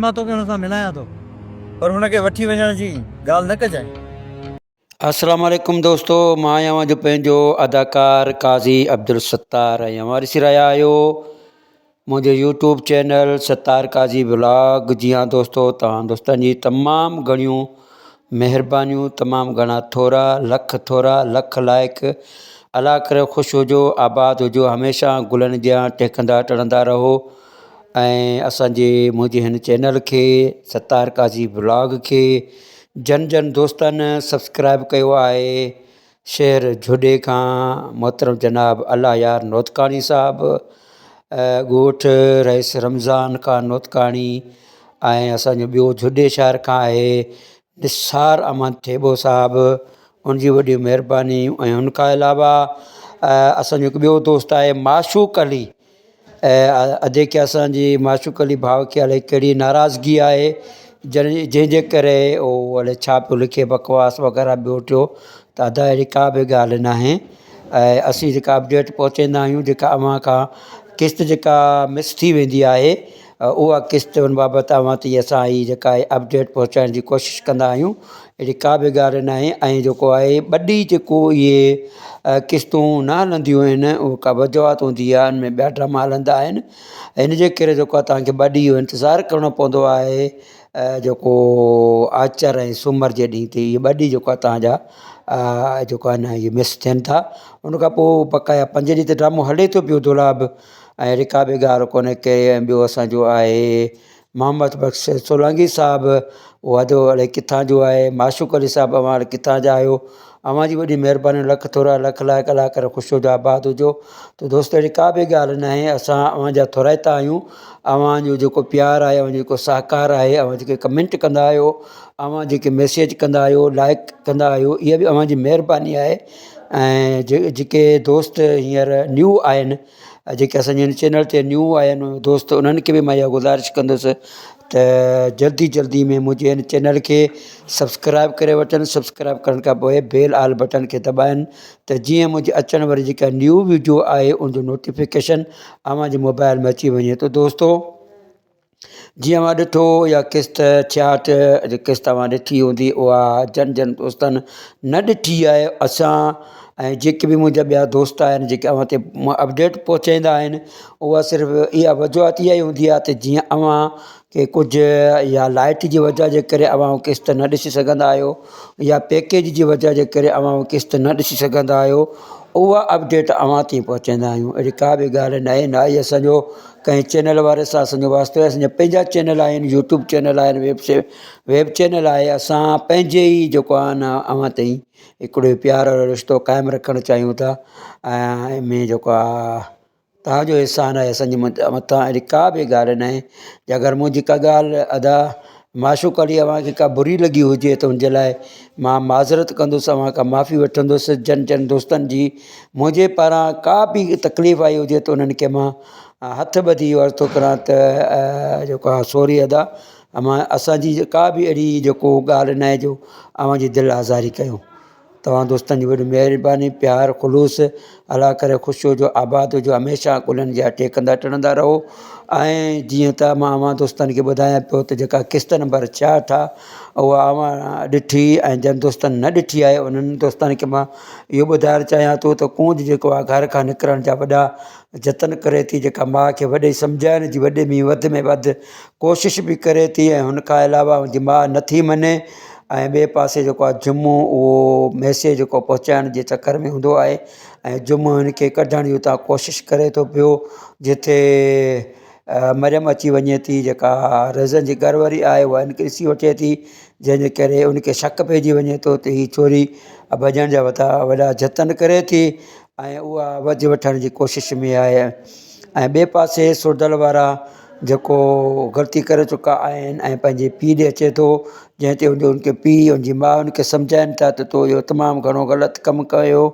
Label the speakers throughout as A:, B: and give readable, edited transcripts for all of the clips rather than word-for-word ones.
A: مان توکي هن سان ملايان ٿو. پر هن کي وٺي وڃڻ جي ڳالهه نه ڪجانء.
B: السلام عليڪم دوستو مان آهيان اوهان جو پنهنجو اداڪار قاضي عبدالستار ۽ اوهان ڏسي رهيا آهيو منهنجو YouTube channel Sattar Qazi vlog جي ها دوستو توهان دوستن جي تمام گهڻيون مهربانيون تمام گهڻا ٿورا لک ٿورا لک لائق الله ڪري خوش هجو آباد هجو هميشه گلن جيان ٽهڪندا ٽڙندا رهو ۽ اسانجي منهنجي هن چينل کي ستار قاضي ولاگ کي جن جن دوستن سبسڪرائب ڪيو آهي شهر جهڏي کان محترم جناب الله يار نوتڪاڻي صاحب ڳوٺ رئيس رمضان کان نوتڪاڻي ۽ اسانجو ٻيو جهڏي شهر کان آهي نثار احمد ٿيٻو صاحب ان جي وڏي مهرباني ۽ ان کان علاوه اسانجو هڪ ٻيو دوست آهي معشوق علي ادي کي اسان جي معشوق علي ڀاء کي الائي ڪهڙي ناراضگي آهي جنهن جي ڪري اهو الائي ڇا پيو لکي بڪواس وغيره ٻيو ٽيو ته ادا اهڙي ڪا به ڳالهه ناهي ۽ اسين جيڪا اپڊيٽ پهچائيندا آهيون جيڪا اوهان کان قسط جيڪا مس ٿي ويندي آهي اها قسط ان بابت اوهان تائين اسان هي جيڪا آهي اپڊيٽ پهچائڻ جي ڪوشش ڪندا آهيون اهڙي ڪا به ڳالهه ناهي ۽ جيڪو آهي ٻه ڏينهن جيڪو اهي قسطون نه هلنديون آهن اهو ڪا وجوهات هوندي آهي ان ۾ ٻيا ڊراما هلندا آهن ان جي ڪري جيڪو آهي توهان کي ٻه ڏينهن انتظار ڪرڻو پوندو آهي جيڪو آچر ۽ سومر جي ڏينهن تي اهي ٻه ڏينهن جيڪو آهي توهان جا جيڪو آهي نه اهي مس ٿين ٿا ان کان پوء بقايا پنج ڏينهن ته ڊرامو هلي ٿو پيو دولاب ۽ اهڙي ڪا به ڳالهه ڪونهي ڪي ۽ ٻيو اسان جو آهي محمد بخش سولنگي صاحب اهو ادو الائي ڪٿان جو آهي معشوق علي صاحب اوهان الائي ڪٿان جا آهيو اوهان جي وڏي مهرباني لک ٿورا لک لائق الله ڪري خوش هجو آباد هجو ته دوست اهڙي ڪا به ڳالهه ناهي اسان اوهان جا ٿورائتا آهيون اوهان جو جيڪو پيار آهي اوهان جو جيڪو سهڪار آهي اوهان جيڪي ڪمينٽ ڪندا آهيو اوهان جيڪي ميسيج ڪندا آهيو لائڪ ڪندا آهيو اها به اوهان جي مهرباني آهي ۽ جيڪي دوست هينئر نيو آهن جيڪي اسان جي هن چينل تي نيو آيا آهن دوست انهن کي به مان اها گذارش ڪندس ته جلدي جلدي ۾ منهنجي هن چينل کي سبسڪرائب ڪري وٺن سبسڪرائب ڪرڻ کان پوءِ بيل آل بٽڻ کي دٻائن ته جيئن منهنجي اچڻ واري جيڪا نيو وڊيو آهي ان جو نوٽيفڪيشن اوهان جي موبائل ۾ اچي وڃي ته دوستو جيئن اوهان ڏٺو يا قسط ڇياهٺ جي قسط اوهان ڏٺي هوندي اها جن جن دوستن نه ڏٺي آهي اسان ۽ جيڪي به منهنجا ٻيا دوست آهن جيڪي اوهان تي اپڊيٽ پهچائيندا آهن اها صرف اها وجوهات اها ئي هوندي آهي ته جيئن اوهان کي ڪجهه يا لائيٽ جي وجهه جي ڪري اوهان اها قسط نه ڏسي سگهندا آهيو يا پيڪيج جي وجهه جي ڪري اوهان اها قسط نه ڏسي سگهندا آهيو اها اپڊيٽ اوهان تائين پهچائيندا آهيون اهڙي ڪا به ڳالهه نه آهي نه ئي اسانجو ڪنهن چينل واري سان اسانجو واسطو آهي اسانجا پنهنجا چينل آهن يوٽيوب چينل آهن ويب سي ويب چينل آهي اسان پنهنجي ئي جيڪو آهي نه اوهان تائين هڪڙو پيار وارو رشتو قائم رکڻ چاهيون ٿا ۽ ان ۾ جيڪو آهي توهان جو احسان آهي اسان جي مٿان اهڙي ڪا به ڳالهه ناهي جي اگر منهنجي ڪا ڳالهه ادا معشوق علي اوهان کي ڪا بري لڳي هجي ته ان جي لاء مان معذرت ڪندس اوهان کان معافي وٺندس جن جن دوستن جي منهنجي پاران ڪا به تڪليف آئي هجي ته انهن کي مان هٿ ٻڌي اهو عرض ٿو ڪران ته جيڪو آهي سوري ادا امان اسان جي ڪا به اهڙي جيڪو ڳالهه ناهي جو اوهان جي دل آزاري ڪيون. توهان دوستن جي وڏي مهرباني پيار خلوص الله ڪري خوش هجو آباد هجو هميشه گلن جا ٽهڪندا ٽڙندا رهو ۽ جيئن ته مان اوهان دوستن کي ٻڌايان پيو ته جيڪا قسط نمبر 66 اها اوهان ڏٺي ۽ جن دوستن نه ڏٺي آهي انهن دوستن کي مان اهو ٻڌائڻ چاهيان ٿو ته ڪونج جيڪو آهي گهر کان نڪرڻ جا وڏا جتن ڪري ٿي جيڪا ماء کي وڏي سمجهائڻ جي وڏي ۾ وڌ ۾ وڌ ڪوشش به ڪري ٿي ۽ هن کان علاوه هن جي ماء نٿي مڃي ۽ ٻئي پاسي جيڪو آهي جمعو اهو ميسيج جيڪو پهچائڻ جي چڪر ۾ هوندو آهي ۽ جمعو هن کي ڪڍڻ جي اتان ڪوشش ڪري ٿو پيو جتي مريم اچي وڃي ٿي جيڪا رهزن جي گهر واري آهي اها هن کي ڏسي وٺي ٿي جنهن جي ڪري ان کي شڪ پئجي وڃي ٿو ته هي ڇوري ڀڄڻ جا وڏا جتن ڪري ٿي ۽ اها وجهه وٺڻ جي ڪوشش ۾ آهي ۽ ٻئي پاسي سوڍل وارا جيڪو غلطي ڪري چڪا آهن ۽ پنهنجي پيءُ ڏي اچي ٿو جنهن تي ان کي پيءُ ان جي ماءُ ان کي سمجهائين ٿا ته تو اهو تمام گهڻو غلط ڪم ڪيو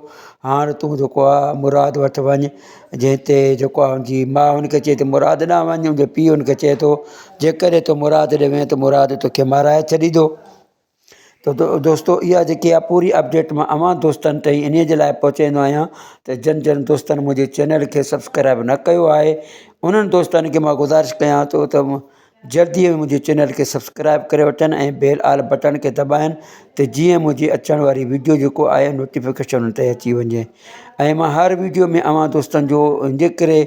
B: هاڻ تون جيڪو آهي مراد وٽ وڃ جنهن تي جيڪو آهي ان جي ماءُ ان کي چئي ٿي مراد ڏانهن وڃ ان جو پيءُ ان کي چئي ٿو جيڪڏهن تون مراد ڏي وئين ته مراد توکي مارائي ڇڏيندو. ته دوستو اها جيڪي آهي پوري اپڊيٽ مان اوهان دوستن تائين انهي جي لاء پهچائيندو آهيان ته جن جن دوستن منهنجي چينل کي سبسڪرائب نه ڪيو آهي انهن دوستن کي مان گذارش ڪيان ٿو ته جلدي ۾ منهنجي چينل کي سبسڪرائب ڪري وٺن ۽ بيل آل بٽڻ کي دٻائن ته جيئن منهنجي اچڻ واري ويڊيو جيڪو آهي نوٽيفڪيشن ان تائين اچي وڃي ۽ مان هر ويڊيو ۾ اوهان دوستن جو ان جي ڪري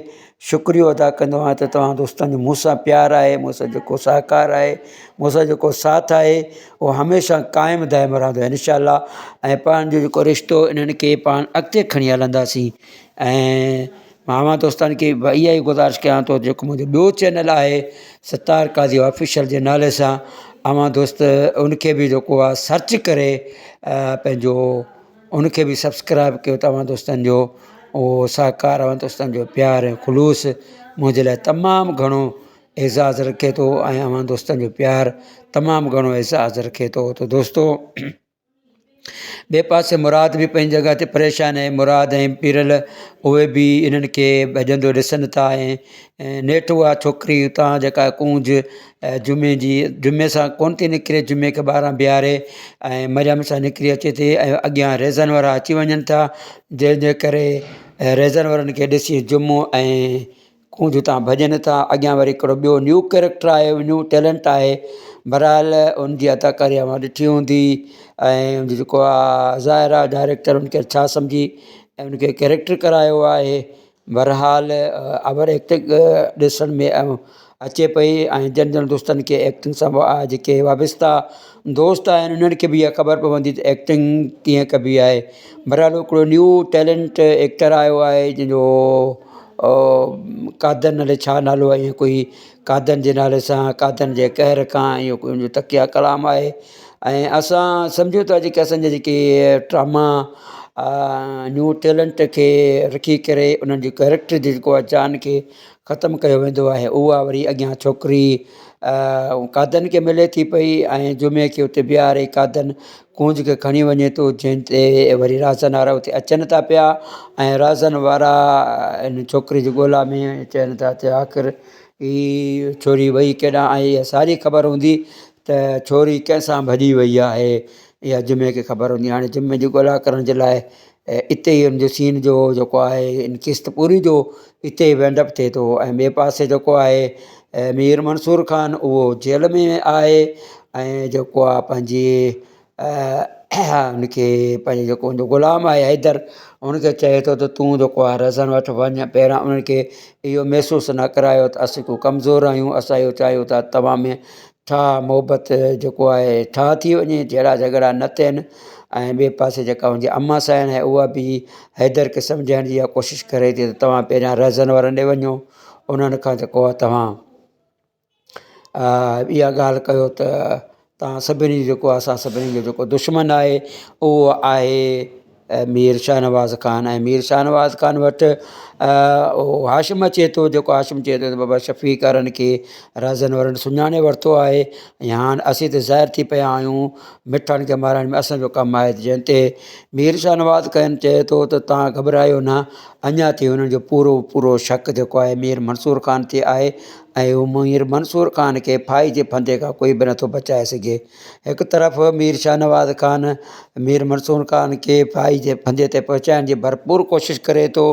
B: شڪريو ادا ڪندو آهيان ته توهان دوستن جو مون سان پيار آهي مون سان جيڪو سهڪار آهي مون سان جيڪو ساٿ آهي اهو هميشه قائم دائم رهندو انشاء الله ۽ پنهنجو جيڪو رشتو انهن کي پاڻ اڳتي کڻي هلنداسين ۽ مان اوهان دوستن کي به اها ئي گذارش ڪيان ٿو جيڪو منهنجو ٻيو چينل آهي ستار قاضي آفيشل جي نالي سان اوهان دوست ان کي به جيڪو آهي سرچ ڪري پنهنجو ان کي به سبسڪرائب ڪيو ته اوهان دوستن جو اهو سهڪار اوهان دوستن جو پيار ۽ خلوص منهنجي لاءِ تمام گهڻو اعزاز رکي ٿو ۽ اوهان دوستن جو پيار تمام گهڻو اعزاز رکي ٿو ته دوستو ٻئي پاسي مراد به پنهنجي جڳهه تي پريشان آهي مراد ۽ پيرل اهي به انهن کي ڀڄندو ڏسن ٿا ۽ نيٺ اها ڇوڪري اتان جيڪا ڪونج جمعي جي جمعي سان ڪونه ٿي نڪري جمعي کي ٻاهران بيهاري ۽ مريم سان نڪري اچي ٿي ۽ اڳيان ريزن وارا اچي وڃن ٿا جنهن جي ڪري ريزن وارن کي ڏسي جمعو ۽ ڪونج اتان ڀڄن ٿا اڳيان وري هڪڙو ٻيو نيو ڪيريڪٽر آيو نيو ٽيلنٽ آهي بهرحال ان جي اداڪاري اوهان ڏٺي هوندي ۽ ان جو جيڪو آهي ظاهر آهي ڊائريڪٽر ان کي ڇا سمجهي ۽ ان کي ڪيريڪٽر ڪرايو آهي بهرحال اوور ايڪٽنگ ڏسڻ ۾ اچي پئي ۽ جن جن دوستن کي ايڪٽنگ سان جيڪي وابسته دوست آهن انهن کي به اها خبر پوندي ته ايڪٽنگ ڪيئن ڪبي آهي بهرحال هڪڙو نيو ٽيلنٽ ايڪٽر آيو آهي جنهن جو قادن الائي ڇا نالو آهي ائين ڪوئي قادن جي نالي سان قادن جي قهر کان اهو ڪوئي ان جو تڪيه ڪلام آهي ۽ اسان سمجهون ٿا جيڪي اسان جا جيڪي ڊراما نيو ٽيلنٽ کي رکي ڪري انهن جي ڪيريڪٽر جيڪو آهي جان کي ختم ڪيو ويندو آهي اها وري اڳيان ڇوڪري قادن کي ملي ٿي پئي ۽ جمعي کي اتي بيهاري قادن ڪونج کي کڻي وڃي ٿو جنهن تي وري رازن وارا اتي اچن ٿا پيا ۽ رازن وارا ان ڇوڪري جي ڳولا ۾ چون ٿا ته آخر هي ڇوري وئي ڪيڏانهن ۽ اها ساري خبر هوندي ته ڇوري ڪنهن سان ڀڄي وئي آهي اها جمعي کي خبر هوندي هاڻي جمعي جي ڳولا ڪرڻ جي لاءِ اتي ئي ان جو سين جو جيڪو آهي ان قسط پوري جو اتي ئي وينڊ اپ ٿئي ٿو ۽ ٻئي پاسي جيڪو آهي مير منصور خان اهو جيل ۾ آهي ۽ جيڪو آهي پنهنجي ان کي پنهنجو جيڪو ان جو غلام آهي حيدر ان کي چئي ٿو ته تون جيڪو آهي رهزن وٽ وڃ پهريان انهن کي اهو محسوس نه ڪرايو ته اسين ڪو ڪمزور آهيون اسان اهو چاهيون ٿا توهان ۾ ٺاهه محبت جيڪو آهي ٺاهه ٿي وڃي جهيڙا جهڳڙا نه ٿين ۽ ٻئي پاسي جيڪا منهنجي امان سائڻ آهي اها به حيدر کي سمجهائڻ جي اها ڪوشش ڪري ٿي ته توهان پهريان رهزن وارن ڏي وڃو انهن کان جيڪو آهي توهان اها ڳالهه ڪيو ته توهان سڀني جيڪو آهي اسان سڀني جو جيڪو دشمن آهي اهو آهي مير شاهنواز خان ۽ مير شاهنواز خان وٽ اهو هاشم اچي ٿو جيڪو هاشم چئي ٿو ته بابا شفيع ڪارن کي رازن وارن سڃاڻي ورتو آهي ۽ هاڻ اسين ته ظاهر ٿي پيا آهيون مٺن کي مارڻ ۾ اسانجو ڪم آهي جنهن تي مير شاهنواز خان چئي ٿو ته توهان گهٻرايو نه اڃا تائين انهن جو پورو پورو شڪ جيڪو آهي مير منصور خان تي آهي ۽ هو مير منصور خان کي ڦاهي جي ڦندي کان ڪوئي به نٿو بچائي سگهي هڪ طرف مير شاهنواز خان مير منصور خان کي ڦاهي جي ڦندي تي پهچائڻ جي ڀرپور ڪوشش ڪري ٿو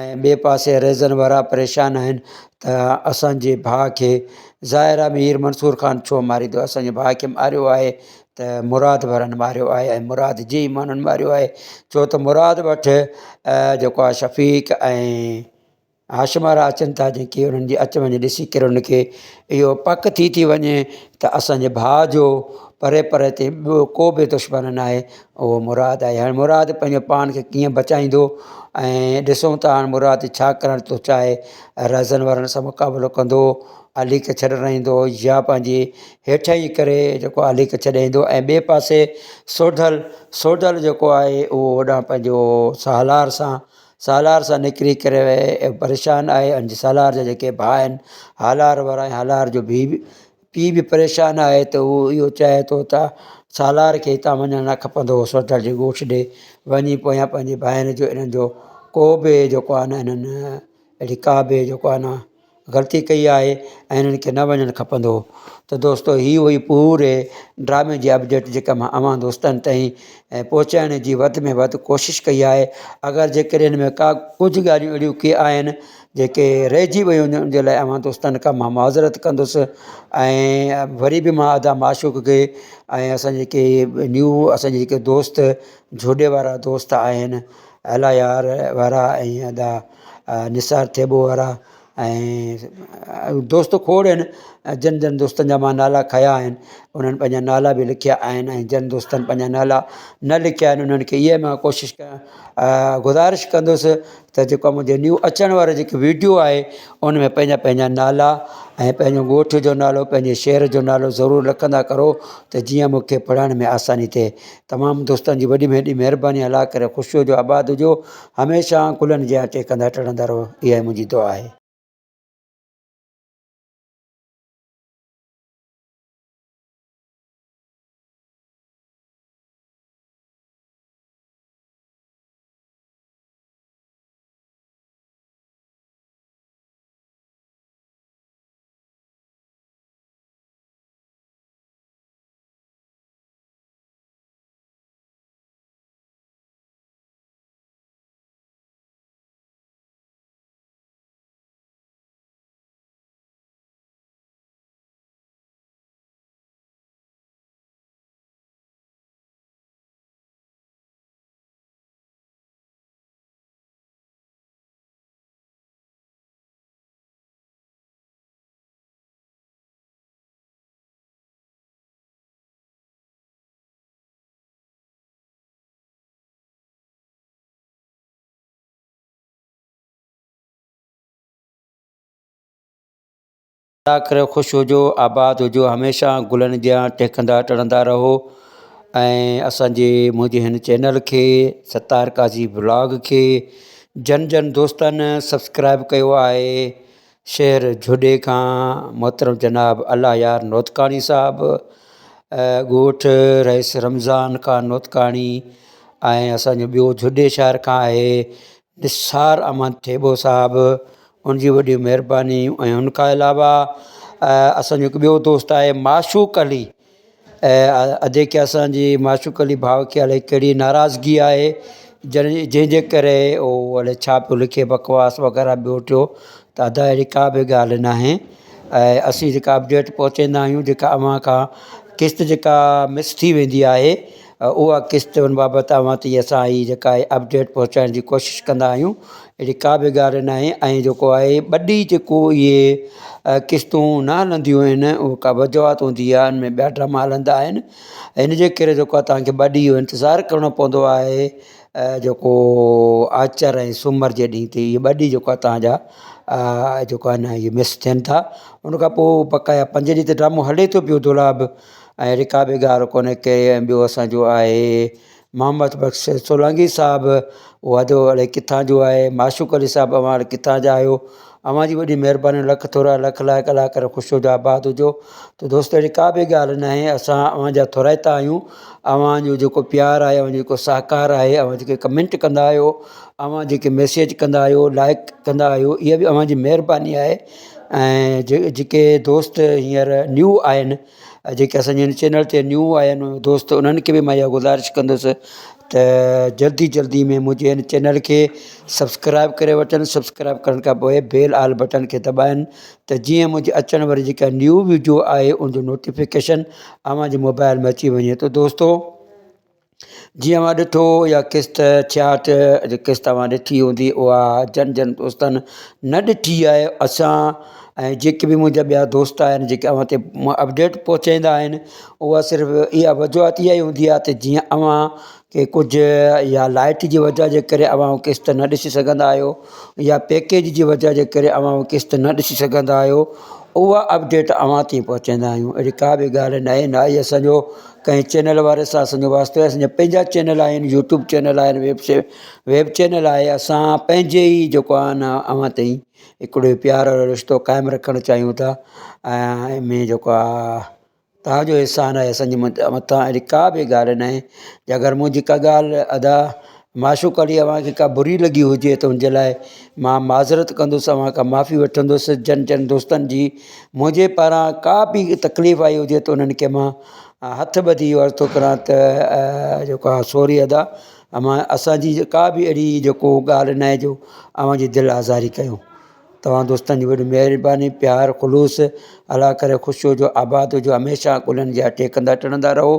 B: ۽ ٻئي پاسي رهزن وارا پريشان آهن ته اسانجي ڀاء کي ظاهر آهي مير منصور خان ڇو ماريندو اسانجي ڀاء کي ماريو آهي ته مراد وارن ماريو آهي ۽ مراد جي ئي ماڻهن ماريو آهي ڇو ته مراد وٽ جيڪو آهي شفيق ۽ هاشم وارا اچن ٿا جيڪي انهن جي اچ وڃ ڏسي ڪري انهن کي اهو پڪ ٿي ٿي وڃي ته اسانجي ڀاء جو پري پري تي ٻيو ڪو به دشمن نه آهي اهو مراد آهي هاڻي مراد پنهنجو پاڻ کي ڪيئن بچائيندو ۽ ڏسون ٿا هاڻي مراد ڇا ڪرڻ ٿو چاهي رهزن وارن سان مقابلو ڪندو علي کي ڇڏرائيندو يا پنهنجي هيٺ ئي ڪري جيڪو علي کي ڇڏائيندو ۽ ٻئي پاسي سوڍل سوڍل جيڪو آهي اهو هوڏانهن پنهنجو سالار سان سالار سان نڪري ڪري پريشان آهي ۽ سالار جا جيڪي ڀاء آهن هالار وارا ۽ هالار جو ڀي پيءُ به پريشان آهي ته هو اهو چاهي ٿو ته سالار کي هتان وڃڻ نه کپندو هو سوڍل جي ڳوٺ ڏي وڃي پويان پنهنجي ڀائرن جو انهن جو ڪو به جيڪو آهي نه انهن اهڙي ڪا به جيڪو آهي نه غلطي ڪئي آهي ۽ انهن کي نه وڃڻ کپندو هو ته دوستو هي هئي پوري ڊرامي جي اپڊيٽ جيڪا مان اوهان دوستن تائين پهچائڻ جي وڌ ۾ وڌ ڪوشش ڪئي آهي اگر جيڪڏهن هن ۾ ڪا ڪجهه ڳالهيون اهڙيون ڪي آهن جيڪي رهجي ويون ان جي لاء اوهان دوستن کان مان معذرت ڪندس ۽ وري به مان ادا معشوق کي ۽ اسان جيڪي نيو اسان جي جيڪي دوست جهوڏي وارا دوست آهن الا يار وارا ۽ ادا نثار ٿيٻو وارا ۽ دوست کوڙ آهن جن جن دوستن جا مان نالا کنيا آهن انهن پنهنجا نالا به لکيا آهن ۽ جن دوستن پنهنجا نالا نه لکيا آهن انهن کي اها مان ڪوشش گذارش ڪندس ته جيڪو منهنجو نيو اچڻ وارو جيڪو ويڊيو آهي ان ۾ پنهنجا پنهنجا نالا ۽ پنهنجو ڳوٺ جو نالو پنهنجي شهر جو نالو ضرور لکندا ڪرو ته جيئن مون کي پڙهڻ ۾ آساني ٿئي تمام دوستن جي وڏي ۾ وڏي مهرباني الله ڪري خوش هجو آباد هجو هميشه گلن جيان ٽهڪندا ٽڙندا رهو اها ئي منهنجي دعا آهي. الله ڪري خوش هجو آباد هجو هميشه گلن جيان ٽهڪندا ٽڙندا رهو ۽ اسانجي منهنجي هن چينل کي ستار قاضي بلاگ کي جن جن دوستن سبسڪرائب ڪيو آهي شهر جهڏي کان محترم جناب الله يار نوتڪاڻي صاحب ڳوٺ رئيس رمضان خان نوتڪاڻي ۽ اسانجو ٻيو جهڏي شهر کان آهي نثار احمد ٿيٻو صاحب ان جي وڏي مهرباني ۽ ان کان علاوه اسانجو هڪ ٻيو دوست آهي معشوق علي ادي کي اسان جي معشوق علي ڀاء کي الائي ڪهڙي ناراضگي آهي جنهن جي ڪري اهو الائي ڇا پيو لکي بڪواس وغيره ٻيو ٽيو ته ادا اهڙي ڪا به ڳالهه ناهي ۽ اسين جيڪا اپڊيٽ پهچائيندا آهيون جيڪا اوهان کان قسط جيڪا مس ٿي ويندي آهي اها قسط ان بابت اوهان تائين اسان هي جيڪا آهي اپڊيٽ پهچائڻ جي ڪوشش ڪندا آهيون اهڙي ڪا به ڳالهه ناهي ۽ جيڪو آهي ٻه ڏينهن جيڪو اهي قسطون نه هلنديون آهن اهو ڪا وجوهات هوندي آهي ان ۾ ٻيا ڊراما هلندا آهن ان جي ڪري جيڪو آهي توهان کي ٻه ڏينهن انتظار ڪرڻو پوندو آهي جيڪو آچر ۽ سومر جي ڏينهن تي اهي ٻه ڏينهن جيڪو آهي توهان جا جيڪو آهي نه اهي مس ٿين ٿا ان کان پوءِ بقايا پنج ڏينهن ته ڊرامو هلي ٿو پيو دولاب ۽ اهڙي ڪا به ڳالهه ڪونهي ڪي ٻيو اسانجو آهي محمد بخش سولنگي صاحب اهو ادو الائي ڪٿان جو آهي معشوق علي صاحب اوهان الائي ڪٿان جا آهيو اوهان جي وڏي مهرباني لک ٿورا لک لائق الله ڪري خوش هجو آباد هجو ته دوست اهڙي ڪا به ڳالهه ناهي اسان اوهان جا ٿورائتا آهيون اوهان جو جيڪو پيار آهي اوهان جو جيڪو سهڪار آهي اوهان جيڪي ڪمينٽ ڪندا آهيو اوهان جيڪي ميسيج ڪندا آهيو لائڪ ڪندا آهيو اها به اوهان جي مهرباني آهي ۽ جيڪي دوست هينئر نيو آهن جيڪي اسان جي هن چينل تي نيو آيا آهن دوست انهن کي به مان اها گذارش ڪندس ته جلدي جلدي ۾ منهنجي هن چينل کي سبسڪرائب ڪري وٺن سبسڪرائب ڪرڻ کان پوءِ بيل آل بٽڻ کي دٻائن ته جيئن منهنجي اچڻ واري جيڪا نيو وڊيو آهي ان جو نوٽيفڪيشن اوهان جي موبائل ۾ اچي وڃي ته دوستو جيئن اوهان ڏٺو يا قسط 66 جي قسط اوهان ڏٺي هوندي اها جن جن دوستن نه ڏٺي آهي اسان ۽ جيڪي به منهنجا ٻيا دوست آهن جيڪي اوهان تي اپڊيٽ پهچائيندا آهن اها صرف اها وجوهات اها ئي هوندي آهي ته جيئن اوهان کي ڪجهه يا لائيٽ جي وجهه جي ڪري اوهان اها قسط نه ڏسي سگهندا آهيو يا پيڪيج جي وجهه جي ڪري اوهان اها قسط نه ڏسي سگهندا آهيو اها اپڊيٽ اوهان تائين پهچائيندا آهيون اهڙي ڪا به ڳالهه نه آهي نه ئي اسانجو ڪنهن چينل واري سان اسان جو واسطو آهي اسان جا پنهنجا چينل آهن يوٽيوب چينل آهن ويب سي ويب چينل آهي اسان پنهنجي ئي جيڪو آهي نه اوهان تائين هڪڙو پيار وارو رشتو قائم رکڻ چاهيون ٿا ۽ ان ۾ جيڪو آهي توهان جو احسان آهي اسان جي مٿان اهڙي ڪا به ڳالهه نه آهي جي اگر منهنجي ڪا ڳالهه ادا معشوق علي اوهان کي ڪا بري لڳي هجي ته ان جي لاء مان معذرت ڪندس اوهان کان معافي وٺندس جن جن دوستن جي منهنجي پاران ڪا به تڪليف آئي هجي ته انهن کي مان هٿ ٻڌي اهو عرض ٿو ڪران ته جيڪو آهي سوري ادا امان اسانجي ڪا به اهڙي جيڪو ڳالهه نه آهي جو اوهان جي دل آزاري ڪيون. توهان دوستن جي وڏي مهرباني پيار خلوص الله ڪري خوش هجو آباد هجو هميشه گلن جا ٽيڪندا ٽڙندا رهو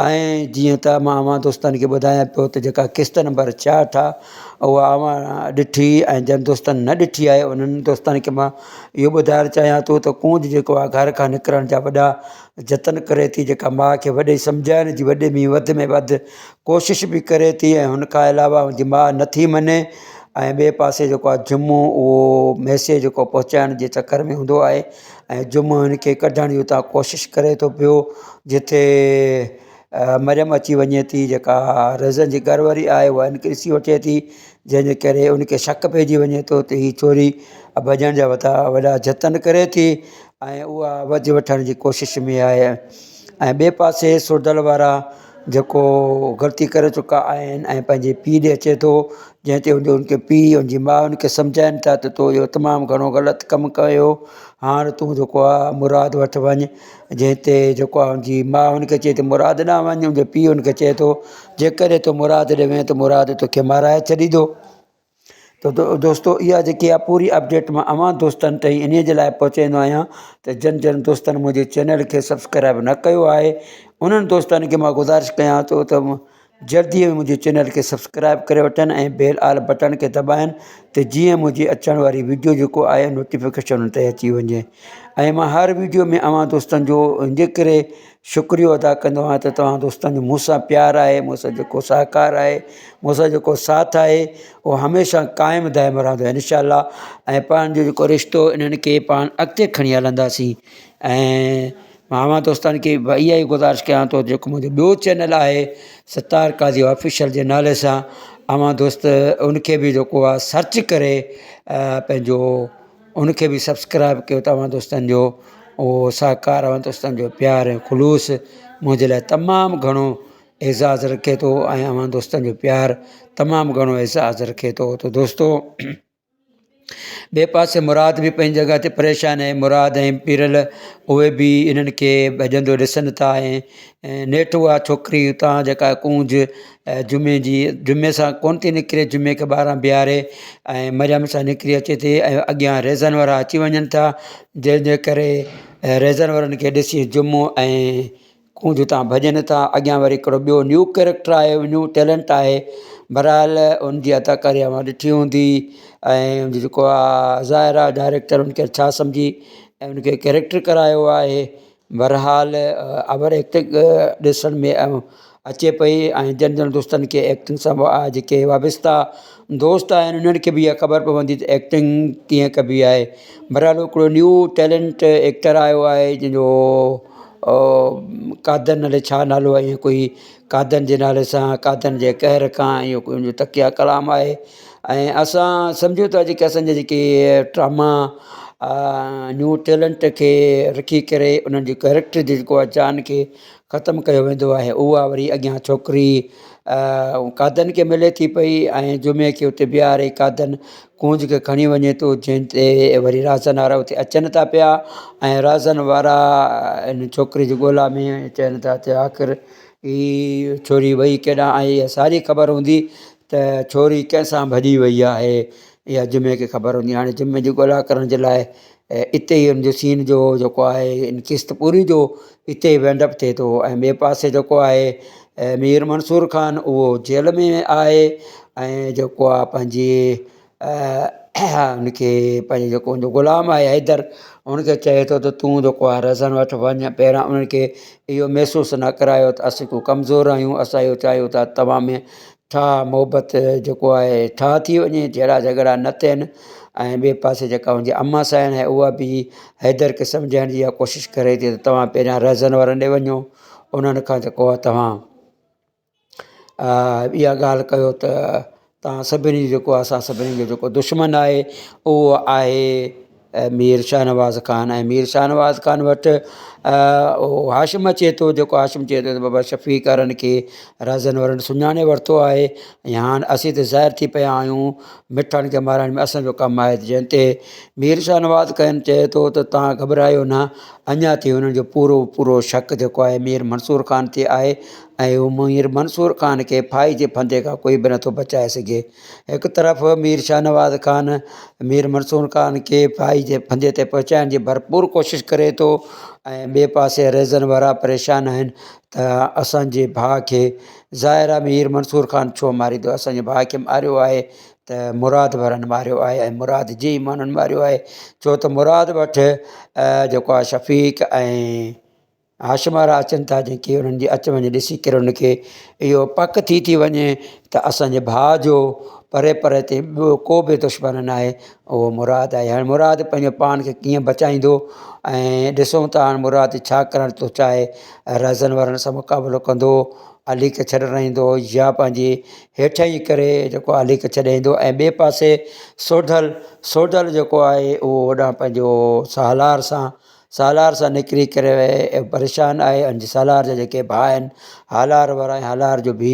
B: ۽ جيئن ته مان اوهان دوستن کي ٻڌايان پيو ته جيڪا قسط نمبر 66 آهي اها اوهان ڏٺي ۽ جن دوستن نه ڏٺي آهي انهن دوستن کي مان اهو ٻڌائڻ چاهيان ٿو ته ڪونج جيڪو آهي گهر کان نڪرڻ جا وڏا جتن ڪري ٿي جيڪا ماء کي وڏي سمجهائڻ جي وڏي ۾ وڌ ۾ وڌ ڪوشش به ڪري ٿي ۽ هن کان علاوه هن جي ماء نٿي مڃي ۽ ٻئي پاسي جيڪو آهي جمعو اهو ميسيج جيڪو پهچائڻ جي چڪر ۾ هوندو آهي ۽ جمعو هن کي ڪڍڻ جي اتان ڪوشش ڪري ٿو پيو جتي مريم اچي وڃي ٿي جيڪا ريزن جي گهر واري آهي اها هن کي ڏسي وٺي ٿي جنهن جي ڪري ان کي شڪ پئجي وڃي ٿو ته هي ڇوري ڀڄڻ جا وڏا وڏا جتن ڪري ٿي ۽ اها وجهه وٺڻ جي ڪوشش ۾ آهي ۽ ٻئي پاسي سوڍل وارا جيڪو غلطي ڪري چڪا آهن ۽ پنهنجي پيءُ ڏي اچي ٿو جنهن تي ان کي پيءُ ان جي ماءُ ان کي سمجهائين ٿا ته تو اهو تمام گهڻو غلط ڪم ڪيو هاڻ تون جيڪو آهي مراد وٽ وڃ جنهن تي جيڪو آهي ان جي ماءُ ان کي چئي ٿي مراد ڏانهن وڃ ان جو پيءُ ان کي چئي ٿو جيڪڏهن تون مراد ڏي وئين ته مراد توکي مارائي ڇڏيندو. ته دوستو اها جيڪي آهي پوري اپڊيٽ مان اوهان دوستن تائين انهي جي لاء پهچائيندو آهيان ته جن جن دوستن منهنجي چينل کي سبسڪرائب نه ڪيو آهي انهن دوستن کي مان گذارش ڪيان ٿو ته جلدي منهنجي چينل کي سبسڪرائب ڪري وٺن ۽ بيل آل بٽڻ کي دٻائن ته جيئن منهنجي اچڻ واري وڊيو جيڪو آهي نوٽيفڪيشن تي اچي وڃي ۽ مان هر وڊيو ۾ اوهان دوستن جو ان جي ڪري شڪريو ادا ڪندو آهيان ته توهان دوستن جو مون سان پيار آهي مون سان جيڪو سهڪار آهي مون سان جيڪو ساٿ آهي اهو هميشه قائم دائم رهندو آهي انشاء الله ۽ پنهنجو جيڪو رشتو انهن کي پاڻ اڳتي کڻي هلنداسين ۽ مان اوهان دوستن کي اها ئي گذارش ڪيان ٿو جيڪو منهنجو ٻيو چينل آهي ستار قاضي آفيشل جي نالي سان اوهان دوست ان کي به جيڪو آهي سرچ ڪري پنهنجو ان کي به سبسڪرائب ڪيو توهان دوستن جو اهو سهڪار اوهان دوستن جو پيار ۽ خلوص منهنجي لاءِ تمام گهڻو اعزاز رکي ٿو ۽ اوهان دوستن جو پيار تمام گهڻو اعزاز رکي ٿو ته دوستو ٻئي پاسي مراد به پنهنجي جڳهه تي پريشان آهي مراد ۽ پيرل اهي به انهن کي ڀڄندو ڏسن ٿا ۽ نيٺ اها ڇوڪري اتان جيڪا ڪونج جمعي جي جمعي سان ڪونه ٿي نڪري جمعي کي ٻاهران بيهاري ۽ مريم سان نڪري اچي ٿي ۽ اڳيان ريزن وارا اچي وڃن ٿا جنهن جي ڪري ريزن وارن کي ڏسي جمعو ۽ ڪونج اتان ڀڄن ٿا اڳيان وري هڪڙو ٻيو نيو ڪيريڪٽر آيو نيو ٽيلنٽ آهي بهرحال ان جي اداڪاري اوهان ڏٺي هوندي ۽ ان جو جيڪو آهي ظاهر آهي ڊائريڪٽر ان کي ڇا سمجهي ۽ ان کي ڪيريڪٽر ڪرايو آهي بهرحال اوور ايڪٽنگ ڏسڻ ۾ اچي پئي ۽ جن جن دوستن کي ايڪٽنگ سان جيڪي وابسته دوست آهن انهن کي به اها خبر پوندي ته ايڪٽنگ ڪيئن ڪبي آهي بهرحال هڪڙو نيو ٽيلنٽ ايڪٽر آيو آهي جنهن جو قادن الائي ڇا نالو آهي ائين ڪوئي قادن جي نالي سان قادن جي قهر کان اهو ڪوئي ان جو تڪيه ڪلام آهي ۽ اسان سمجهون ٿا جيڪي اسان جا جيڪي ڊراما نيو ٽيلنٽ کي رکي ڪري انهن جي ڪيريڪٽر جيڪو آهي جان کي ختم ڪيو ويندو آهي اها وري اڳيان ڇوڪري قادن کي ملي ٿي پئي ۽ جمعي کي اتي بيهاري قادن ڪونج کي کڻي وڃي ٿو جنهن تي وري رازن وارا اتي اچن ٿا پيا ۽ رازن وارا ان ڇوڪري جي ڳولا ۾ چون ٿا ته آخر هي ڇوري وئي ڪيڏانهن آئي اها ساري خبر هوندي ته ڇوري ڪنهن سان ڀڄي وئي آهي اها جمعي کي خبر هوندي هاڻي جمعي جي ڳولا ڪرڻ جي لاءِ اتي ئي ان جو سين جو جيڪو آهي ان قسط پوري جو اتي ئي وينڊ اپ ٿئي ٿو ۽ ٻئي پاسي جيڪو آهي مير منصور خان اهو جيل ۾ آهي ۽ جيڪو آهي پنهنجي ان کي پنهنجو جيڪو ان جو غلام آهي حيدر ان کي چئي ٿو ته تون جيڪو آهي رهزن وٽ وڃ پهريان انهن کي اهو محسوس نه ڪرايو ته اسين ڪو ڪمزور آهيون اسان اهو چاهيون ٿا توهان ۾ ٺاهه محبت جيڪو آهي ٺاهه ٿي وڃي جهيڙا جهڳڙا نه ٿين ۽ ٻئي پاسي جيڪا منهنجي امان سائڻ آهي اها به حيدر کي سمجهائڻ جي اها ڪوشش ڪري ٿي ته توهان پهريان رهزن وارن ڏي وڃو انهن کان جيڪو آهي توهان اها ڳالهه ڪيو ته توهان سڀني جيڪو آهي اسان سڀني جو جيڪو دشمن آهي اهو آهي مير شاهنواز خان ۽ مير شاهنواز خان وٽ اهو هاشم اچي ٿو جيڪو هاشم چئي ٿو ته بابا شفيع وارن کي رازن وارن سڃاڻي ورتو آهي ۽ هاڻ اسين ته ظاهر ٿي پيا آهيون مٺن کي مارڻ ۾ اسانجو ڪم آهي جنهن تي مير شاهنواز خان چئي ٿو ته توهان گهٻرايو نه اڃا تائين انهن جو پورو پورو شڪ جيڪو آهي مير منصور خان تي آهي. ۽ هو مير منصور خان کي ڦاهي جي ڦندي کان ڪوئي به نٿو بچائي سگهي. هڪ طرف مير شاهنواز خان مير منصور خان کي ڦاهي جي ڦندي تي پهچائڻ جي ڀرپور ڪوشش ڪري ٿو ۽ ٻئي پاسي رهزن وارا پريشان آهن ته اسان جي ڀاء کي ظاهر آهي مير منصور خان ڇو ماريندو اسان جي ڀاء کي ماريو آهي ته مراد وارن ماريو آهي ۽ مراد جي ئي ماڻهن ماريو آهي ڇو ته مراد وٽ جيڪو آهي شفيق ۽ هاشم وارا اچن ٿا جيڪي انهن جي اچ وڃ ڏسي ڪري ان کي اهو پڪ ٿي ٿي وڃي ته اسانجي ڀاء جو پري پري تي ٻيو ڪو به دشمن نه آهي اهو مراد آهي هاڻي مراد پنهنجو پاڻ کي ڪيئن بچائيندو ۽ ڏسون ٿا هاڻي مراد ڇا ڪرڻ ٿو چاهي رهزن وارن سان مقابلو ڪندو علي کي ڇڏرائيندو يا پنهنجي هيٺ ئي ڪري جيڪو علي کي ڇڏائيندو ۽ ٻئي پاسي سوڍل سوڍل جيڪو آهي اهو هوڏانهن پنهنجو سالار سان سالار سان نڪري ڪري پريشان آهي ۽ سالار جا جيڪي ڀاء آهن هالار وارا ۽ هالار جو ڀي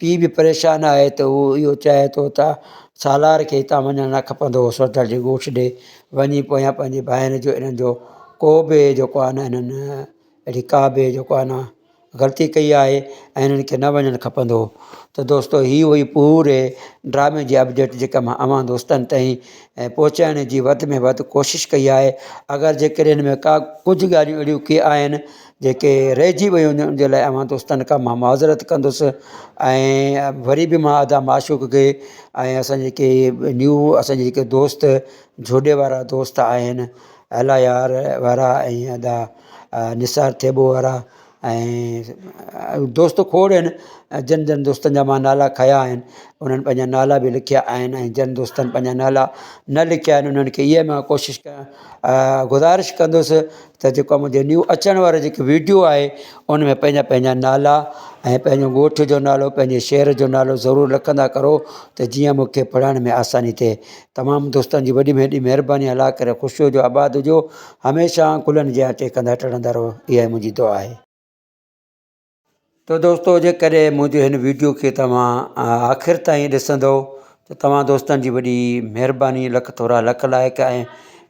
B: پيء به پريشان آهي ته هو اهو چاهي ٿو ته سالار کي هتان وڃڻ نه کپندو هو سوڍل جي ڳوٺ ڏي وڃي پويان پنهنجي ڀائرن جو انهن جو ڪو به جيڪو آهي نه انهن اهڙي ڪا به جيڪو آهي نه غلطي ڪئي آهي ۽ انهن کي نه وڃڻ کپندو هو ته دوستو هي هئي پوري ڊرامي جي اپڊيٽ جيڪا مان اوهان دوستن تائين پهچائڻ جي وڌ ۾ وڌ ڪوشش ڪئي آهي اگر جيڪڏهن هن ۾ ڪا ڪجهه ڳالهيون اهڙيون ڪي آهن جيڪي رهجي ويون هجن ان جي لاء اوهان دوستن کان مان معذرت ڪندس ۽ وري به مان ادا معشوق کي ۽ اسان جيڪي نيو اسان جي جيڪي دوست جهوڏي وارا دوست آهن الا يار وارا ۽ ادا نثار ٿيٻو وارا ۽ دوست کوڙ آهن جن جن دوستن جا مان نالا کنيا آهن انهن پنهنجا نالا به لکيا آهن ۽ جن دوستن پنهنجا نالا نه لکيا آهن انهن کي اها مان ڪوشش گذارش ڪندس ته جيڪو منهنجو نيو اچڻ وارو جيڪو ويڊيو آهي ان ۾ پنهنجا پنهنجا نالا ۽ پنهنجو ڳوٺ جو نالو پنهنجي شهر جو نالو ضرور لکندا ڪرو ته جيئن مون کي پڙهڻ ۾ آساني ٿئي تمام دوستن جي وڏي ۾ وڏي مهرباني الله ڪري خوش هجو آباد هجو هميشه گلن جيان ٽهڪندا ٽڙندا رهو اها ئي منهنجي دعا آهي. ته دوستو جيڪڏهن منهنجي هن ويڊيو کي توهان آخر تائين ڏسندو ته توهان دوستن جي وڏي مهرباني لک ٿورا لک لائق ۽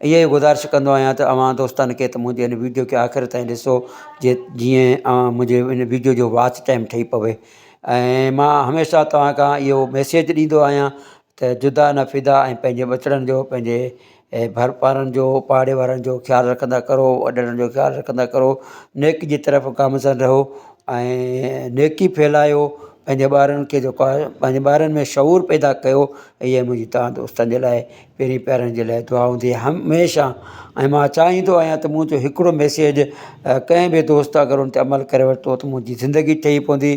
B: اها ئي گذارش ڪندو آهيان ته اوهان دوستن کي ته منهنجي هن ويڊيو کي آخر تائين ڏسو جي جيئن اوهان منهنجي هن ويڊيو جو واچ ٽائيم ٺهي پوي ۽ مان هميشه توهان کان اهو ميسيج ڏيندو آهيان ته جدا نه فدا ۽ پنهنجي ٻچڙن جو پنهنجي ڀر پارن جو پاڙي وارن جو خيال رکندا ڪرو وڏڙن جو خيال رکندا ڪرو نيڪي جي طرف گامزن رهو ۽ نيڪي ڦهلايو پنهنجي ٻارن کي جيڪو آهي پنهنجي ٻارن ۾ شعور پيدا ڪيو اها منهنجي توهان دوستن جي لاء پرين پيارن جي لاء دعا هوندي هميشه ۽ مان چاهيندو آهيان ته منهنجو هڪڙو ميسيج ڪنهن به دوست اگر ان تي عمل ڪري ورتو ته منهنجي زندگي ٺهي پوندي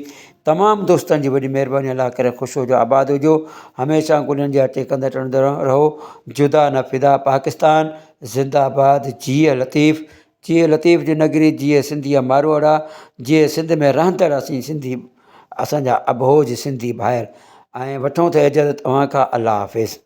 B: تمام دوستن جي وڏي مهرباني الله ڪري خوش هجو آباد هجو هميشه گلن جا ٽيڪندا ٽڙندا رهو جدا نه فدا پاڪستان زنده آباد جيئي لطيف جيئي لطيف جي نگري جيئي سنڌي جا ماروئڙا جيئي سنڌ ۾ رهندڙ اسين سنڌي اسان جا اٻوجهه سنڌي ڀائر ۽ وٺون ٿا اجازت اوهان کان الله حافظ.